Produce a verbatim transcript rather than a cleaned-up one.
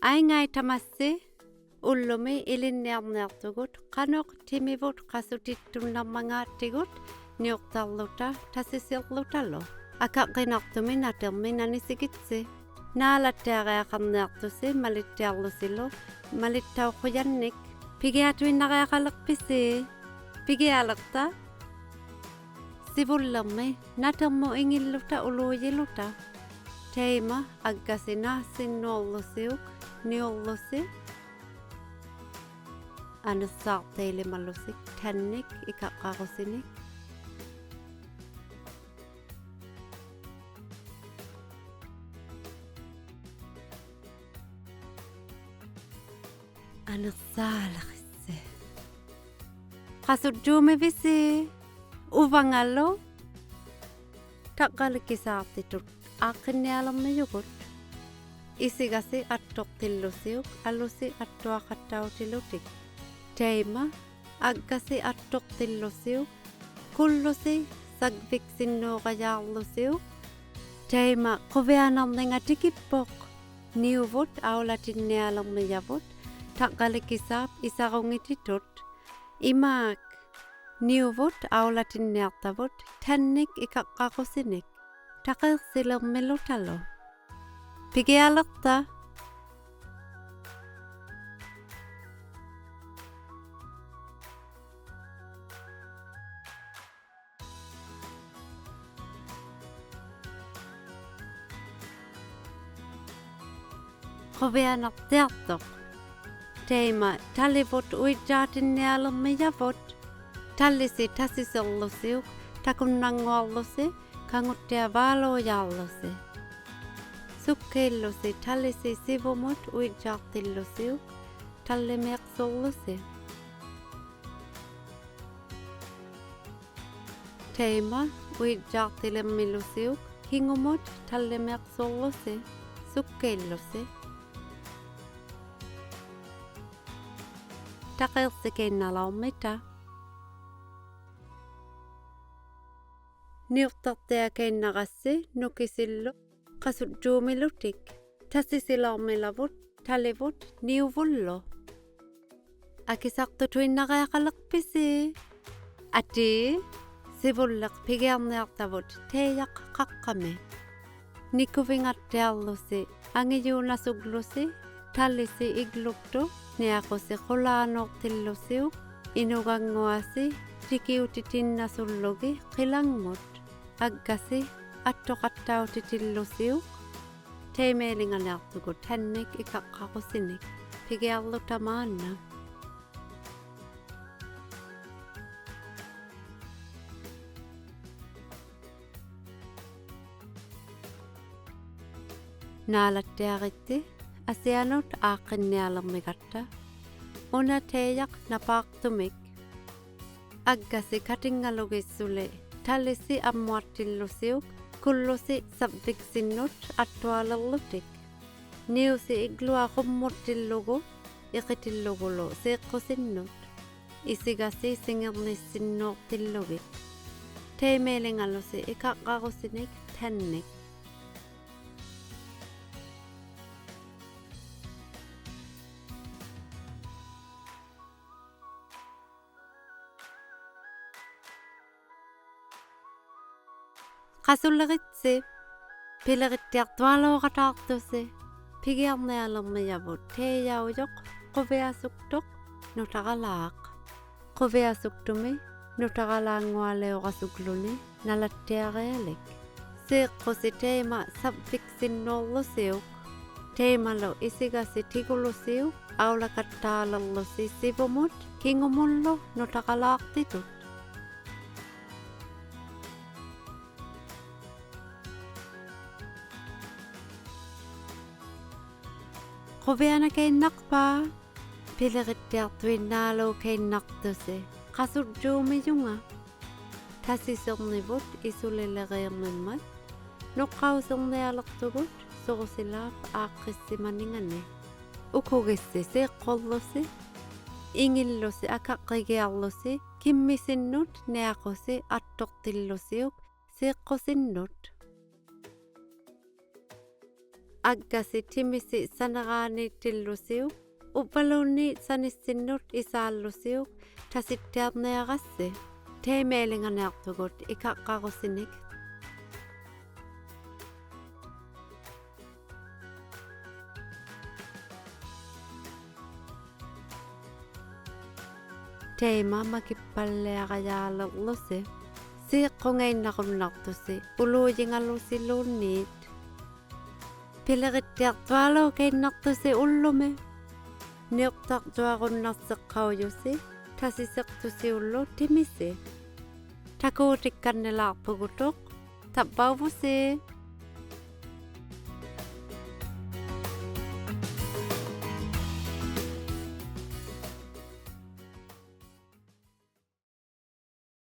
ᐊᐃᙵᐃ ᑕᒪᔅᓯ, ᐅᓪᓗᒥ ᐃᓕᓐᓂᐊᕐᓂᐊᖅᑐᒍᑦ ᖃᓄᖅ ᑎᒥᕗᑦ ᖃᓱᑎᑦᑐᓐᓇᕐᒪᖔᑦᑎᒍᑦ ᓂᐅᖅᑕᕐᓗᑕ ᑕᓯᓯᕐᓗᑕᓗ. ᐊᑲᕐᕆᓇᖅᑐᒥ ᓇᑎᕐᒥ ᓇᓂᓯᒋᑦᓯ. ᓈᓚᑦᑎᐊᕆᐊᖃᕐᓂᐊᖅᑐᓯ ᒪᓕᑦᑎᐊᕐᓗᓯᓗ, ᒪᓕᑦᑕᐅᖁᔭᓐᓂᒃ. ᐱᒋᐊᑐᐃᓐᓇᕆᐊᖃᓕᖅᐱᓯ? ᐱᒋᐊᓕᖅᑕ. ᓯᕗᓪᓕᕐᒥ ᓇᑎᕐᒧᑦ ᐃᖏᓪᓗᑕ ᐅᓗᔨᓗᑕ. ᑕᐃᒪ ᐊᒡᒐᓯ ᓈᔅᓯᓐᓄᐊᕐᓗᓯᐅᒃ ᓂᐅᕐᓗᓯ. ᐊᓂᖅᓵᖅᑕᐃᓕᒪᓗᓯ ᑕᓐᓂᒃ ᐃᑲᕐᕋᕈᓯᓂᒃ. ᐊᓂᖅᓵᓚᕆᑦᓯ. ᖃᓱᑦᑐᒥᕕᓯ? ᐅᕙᖓᓗ. ᑕᕐᕋᓕᑭᓵᖅᑎᑐᑦ ᐋᖅᑭᓐᓂᐊᓕᕐᒥᔪᒍᑦ. ᐃᓯᒐᓯ ᐊᑦᑐᖅᑎᓪᓗᓯᐅᒃ, ᐊᓗᓯ ᐊᑦᑐᐊᖃᑦᑕᐅᑎᓗᑎᒃ. ᑕᐃᒪ ᐊᒡᒐᓯ ᐊᑦᑐᖅᑎᓪᓗᓯᐅᒃ, ᑯᓪᓗᓯ ᓴᒡᕕᒃᓯᓐᓅᕋᔮᕐᓗᓯᐅᒃ. ᑕᐃᒪ ᖁᕕᐊᓇᕐᓂᖓ ᑎᑭᑉᐳᖅ. ᓂᐅᕗᑦ ᐊᐅᓚᑎᓐᓂᐊᓕᕐᒥᔭᕗᑦ ᑕᕐᕋᓕᑭᓵᑉ ᐃᓴᕈᖏᑎᑐᑦ. ᐃᒫᒃ, ᓂᐅᕗᑦ ᐊᐅᓚᑎᓐᓂᐊᖅᑕᕗᑦ ᑕᓐᓂᒃ ᐃᑲᕐᕋᕈᓯᓂᒃ. ᑕᕿᖅᓯᓕᕐᒥᓗᑕᓗ. ᐱᒋᐊᓕᖅᑕ. ᖁᕕᐊᓇᖅᑎᐊᖅᑐᖅ. ᑕᐃᒪ ᑕᓕᕗᑦ ᐅᐃᔾᔮᖅᑎᓐᓂᐊᓕᕐᒥᔭᕗᑦ. ᑕᓕᓯ ᑕᓯᓯᕐᓗᓯᐅᒃ, ᑕᑯᓐᓇᙳᐊᕐᓗᓯ, ᑲᖑᑦᑎᐊᕙᓘᔮᕐᓗᓯ. ᓱᒃᑲᐃᓪᓗᓯ ᑕᓕᓯ ᓯᕗᒧᑦ ᐅᐃᔾᔮᖅᑎᓪᓗᓯᐅᒃ, ᑕᓪᓕᒥᐊᖅᓱᕐᓗᓯ. ᑕᐃᒪ ᐅᐃᔾᔮᖅᑎᓕᕐᒥᓗᓯᐅᒃ, ᑭᖑᒧᑦ ᑕᓪᓕᒥᐊᖅᓱᕐᓗᓯ, ᓱᒃᑲᐃᓪᓗᓯ. ᑕᕿᖅᓯᑲᐃᓐᓇᓚᐅᕐᒥᑕ. ᓂᐅᖅᑕᖅᑎᐊᑲᐃᓐᓇᕋᔅᓯ ᓄᑭᓯᓪᓗ ᖃᓱᑦᑑᒥᓗᑎᒃ. ᑕᓯᓯᓚᐅᕐᒥᓚᕗᑦ ᑕᓕᕗᑦ ᓂᐅᕗᓪᓗ. ᐊᑭᓴᖅᑐᑐᐃᓐᓇᕆᐊᖃᓕᖅᐱᓯ? ᐊᑏ, ᓯᕗᓪᓕᖅ ᐱᒋᐊᕐᓂᐊᖅᑕᕗᑦ ᑕᐃᔭᖅ ᖃᖅᑲᒥ. ᓂᑯᕕᖓᑦᑎᐊᕐᓗᓯ ᐊᖏᔫᓇᓱᒡᓗᓯ, ᑕᓕᓯ ᐃᒡᓗᒃᑐᖅ, ᓂᐊᖁᓯ ᖁᓛᓅᖅᑎᓪᓗᓯᐅᒃ, ᐃᓄᒐᙳᐊᓯ ᑎᑭᐅᑎᑎᓐᓇᓱᓪᓗᒋᑦ ᕿᓚᖕᒧᑦ. ᐊᒡᒐᓯ ᐊᑦᑐᖃᑦᑕᐅᑎᑎᓪᓗᓯᐅᒃ. ᑕᐃᒪᐃᓕᖓᓂᐊᖅᑐᒍᑦ ᑕᓐᓂᒃ ᐃᑲᕐᕋᕈᓯᓂᒃ. ᐱᒋᐊᕐᓗᑕ ᒫᓐᓇ. ᓈᓚᑦᑎᐊᕆᑦᓯ ᐊᓯᐊᓄᑦ ᐋᖅᑭᓐᓂᐊᓕᕐᒥᒐᑦᑕ. ᐅᓇ ᑕᐃᔭᖅ ᓇᐹᖅᑐᒥᒃ. ᐊᒡᒐᓯ ᑲᑎᖓᓗᒋᑦ ᓱᓕ ᑕᓕᓯ ᐊᒻᒧᐊᑦᑎᓪᓗᓯᐅᒃ, ᑯᓪᓗᓯ ᓴᒡᕕᒃᓯᓐᓄᑦ ᐊᑦᑐᐊᓕᕐᓗᑎᒃ. ᓂᐅᓯ ᐃᒡᓗᐊ ᖁᒻᒧᑦᑎᓪᓗᒍ, ᐃᕿᑎᓪᓗᒍᓗ ᓰᖅᑯᓯᓐᓄᑦ. ᐃᓯᒐᓯ ᓯᖏᕐᓂᔅᓯᓐᓅᖅᑎᓪᓗᒋᑦ. ᑕᐃᒪᐃᓕᖓᓗᓯ ᐃᑲᕐᕋᕈᓯᓂᒃ ᑕᓐᓂᒃ. ᖃᓱᓕᕆᑦᓯ, ᐱᓕᕆᑦᑎᐊᖅᑐᐊᓘᕋᑖᖅᑐᓯ, ᐱᒋᐊᕐᓂᐊᓕᕐᒥᔭᕗᑦ ᑕᐃᔭᐅᔪᖅ ᖁᕕᐊᓱᒃᑐᖅ ᓄᑕᕋᓛᖅ. ᖁᕕᐊᓱᒃᑐᒥ ᓄᑕᕋᓛᙳᐊᓕᐅᕋᓱᒡᓗᓂ ᓇᓚᑦᑎᐊᕆᐊᓕᒃ. ᓰᖅᑯᓯ ᑕᐃᒪ ᓴᒡᕕᒃᓯᓐᓅᕐᓗᓯᐅᒃ. ᑕᐃᒪᓗ ᐃᓯᒐᓯ ᑎᒍᓗᓯᐅᒃ ᐊᐅᓚᑲᑦᑖᓕᕐᓗᓯ ᓯᕗᒧᑦ ᑭᖑᒧᓪᓗ ᓄᑕᕋᓛᖅᑎᑐᑦ. ᖁᕕᐊᓇᑲᐃᓐᓇᖅᐹ, ᐱᓕᕆᑦᑎᐊᖅᑐᐃᓐᓇᓘᑲᐃᓐᓇᖅᑐᓯ, ᖃᓱᑦᑑᒥᔪᖓ. ᑕᓯᓯᕐᓂᕗᑦ ᐃᓱᓕᓕᕇᕐᒥᒻᒪᑦ, ᓄᖅᑲᐅᓯᕐᓂᐊᓕᖅᑐᒍᑦ ᓱᕈᓯᓛᑉ ᐋᖅᑭᔅᓯᒪᓂᖓᓂ. ᐅᑯᒋᔅᓯ ᓰᖅᑯᕐᓗᓯ, ᐃᖏᓪᓗᓯ ᐊᑲᕐᕆᒋᐊᕐᓗᓯ, ᑭᒻᒥᓯᓐᓄᑦ ᓂᐊᖁᓯ ᐊᑦᑐᖅᑎᓪᓗᓯᐅᒃ ᓰᖅᑯᓯᓐᓄᑦ. ᐊᒡᒐᓯ ᑎᒥᓯ ᓴᓂᕌᓃᑦᑎᓪᓗᓯᐅᒃ, ᐅᕝᕙᓘᓐᓃᑦ ᓴᓂᔅᓯᓐᓄᑦ ᐃᓵᓪᓗᓯᐅᒃ ᑕᓯᑦᑎᐊᕐᓂᐊᕋᔅᓯ. ᑕᐃᒪᐃᓕᖓᓂᐊᖅᑐᒍᑦ ᐃᑲᕐᕋᕈᓯᓂᒃ. ᑕᐃᒪ ᒪᑭᑉᐸᓪᓕᐊᕋᔮᓕᕐᓗᓯ. ᓰᖅᑯᖓᐃᓐᓇᕈᓐᓇᖅᑐᓯ ᐅᓗᔨᖓᓗᓯᓘᓐᓃᑦ. ᐱᓕᕆᑦᑎᐊᖅᑐᐊᓘᑲᐃᓐᓇᖅᑐᓯ ᐅᓪᓗᒥ. ᓂᐅᖅᑕᕐᔪᐊᕈᓐᓇᖅᓯᖅᑲᐅᔪᓯ ᑕᓯᓯᖅᑐᓯᐅᓪᓗ ᑎᒥᓯ. ᑕᑰᑎᒃᑲᓐᓂᓛᖅᐳᒍᑐᖅ. ᑕᕝᕙᐅᕗᓯ.